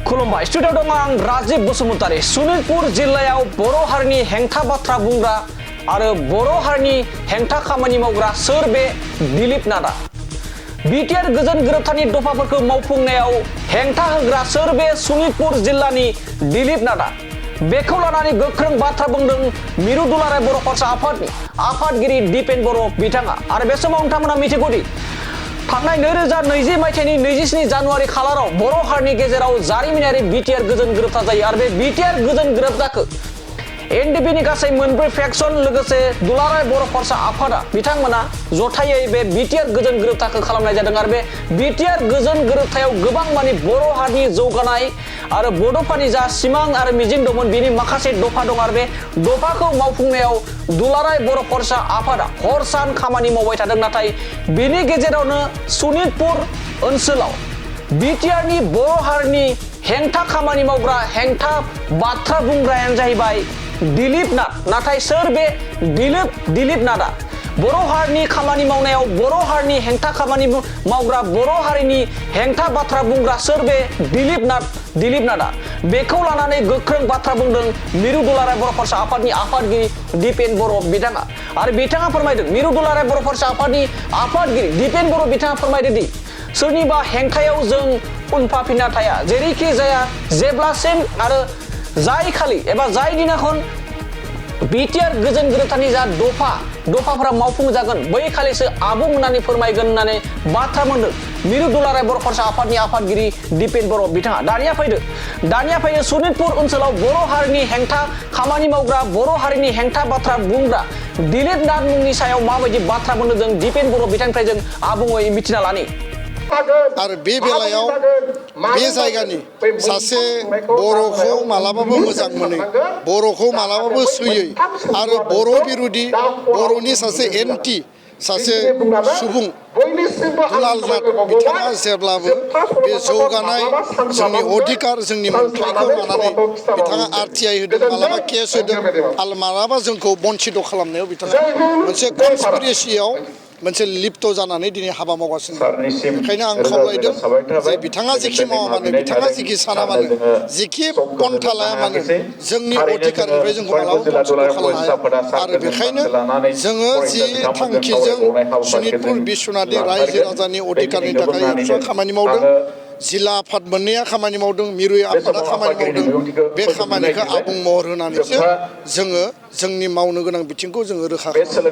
खुलुमबाय स्टुडियाव दं आं राजिब बसुमतारी सनितपुर जिल्लायाव बर' हारिनि हेंथा बाथ्रा बुंग्रा आरो बर' हारिनि हेंथा खामानि मावग्रा सोर बे दिलीप नाथआ बिटिआर गोजोन गोरोबथानि दफाफोरखौ मावफुंनायाव हेंथा होग्रा सोर बे सनितपुर जिल्लानि दिलीप नाथआ बेखौ लानानै गोख्रों बाथ्रा बुंदों मिरु दुलाराय बर' फरायसा आफादनि आफादगिरि दिपेन बर' बिथाङा आरो बे समाव नोंथांमोना मिथिगौदि थांनाय 2020 मायथाइनि 27 जानुवारि खालाराव बर' हारिनि गेजेराव जारिमिनारि बिटिआर गोजोन गोरोबथा जायो आरो बे बिटिआर गोजोन गोरोबथाखौ एनडिपिनि गासै मोनब्रै फेक्सन लोगोसे दुलाराय बर' फरायसा आफादा बिथांमोना जथायै बे बिटिआर गोजोन गोरोबथाखौ खालामनाय जादों आरो बे बिटिआर गोजोन गोरोबथायाव गोबां माने बर' हारिनि जौगानाय आरो बड'फानि जा सिमां आरो मिजिं दंमोन बिनि माखासे दफा दं आरो बे दफाखौ मावफुंनायाव दुलाराय बर' फरायसा आफादा हर सान खामानि मावबाय थादों नाथाय बिनि गेजेरावनो सनितपुर ओनसोलाव बिटिआरनि बर' हारिनि हेंथा खामानि मावग्रा हेंथा बाथ्रा बुंग्रायानो जाहैबाय दिलीप नाथ नाथाय सोर बे दिलीप नाथआ बर' हारिनि खामानि मावनायाव बर' हारिनि हेंथा खामानि मावग्रा बर' हारिनि हेंथा बाथ्रा बुंग्रा सोर बे दिलीप नाथआ बेखौ लानानै गोख्रों बाथ्रा बुंदों मिरु दुलाराय बर' फरायसा आफादनि आफादगिरि दिपेन बर' बिथाङा आरो बिथाङा फोरमायदों मिरु दुलाराय बर' फरायसा आफादनि आफादगिरि दिपेन बर' बिथाङा फोरमायदों दि सोरनिबा हेंथायाव जों उनफाफिनना थाया जेरैखि जाया जेब्लासिम आरो जाय खालि एबा जाय दिनाखन बिटिआर गोजोन गोरोबथानि जा दफाफोरा मावफुं जागोन बै खालिसो आबुं होननानै फोरमायगोन होननानै बाथ्रा मोनदों मिरु दुलाराय बर' फरायसा आफादनि आफादगिरि दिपेन बर' बिथाङा दानिया फैदो सनितपुर ओनसोलाव बर' हारिनि हेंथा खामानि मावग्रा बर' हारिनि हेंथा बाथ्रा बुंग्रा दिलीप नाथ मुंनि सायाव माबायदि बाथ्रा बुंदों जों दिपेन बर' बिथांनिफ्राय जों आबुङै मिथिना लानि आरो बे बेलायाव बे जायगानि सासे बर'खौ मालाबाबो मोजां मोनै बर'खौ मालाबाबो सैयै आरो बर' बिरोधी बर'नि सासे एन्टि सासे सुबुं दुलाल नाथ बिथाङा जेब्लाबो बे जौगानाय जोंनि अधिकार जोंनि मोनथायखौ लानानै बिथाङा आरटिआइ होदों मालाबा केस होदों आरो मालाबा जोंखौ बन्चित खालामनायाव बिथाङा मोनसे कनस्पिरेसियाव मोनसे लिप्त जानानै दिनै हाबा मावगासिनो दं बेखायनो आं खावलायदों जे बिथाङा जेखि मावा मानो बिथाङा जेखि साना मानो जेखि पन्था लाया मानो जोंनि अधिकारनिफ्राय जोंखौ मालाबाबो बन्चित खालामनो हाया आरो बेखायनो जोङो जि थांखिजों सनितपुर बिश्वनाथनि रायजो राजानि अधिकारनि थाखाय एबसुवा खामानि मावदों जिल्ला आफाद मोननैया खामानि मावदों मिरु आफादा खामानि मावदों बे खामानिखौ आबुं महर होनानैसो जोङो जोंनि मावनो गोनां बिथिंखौ जोङो रोखा खालामो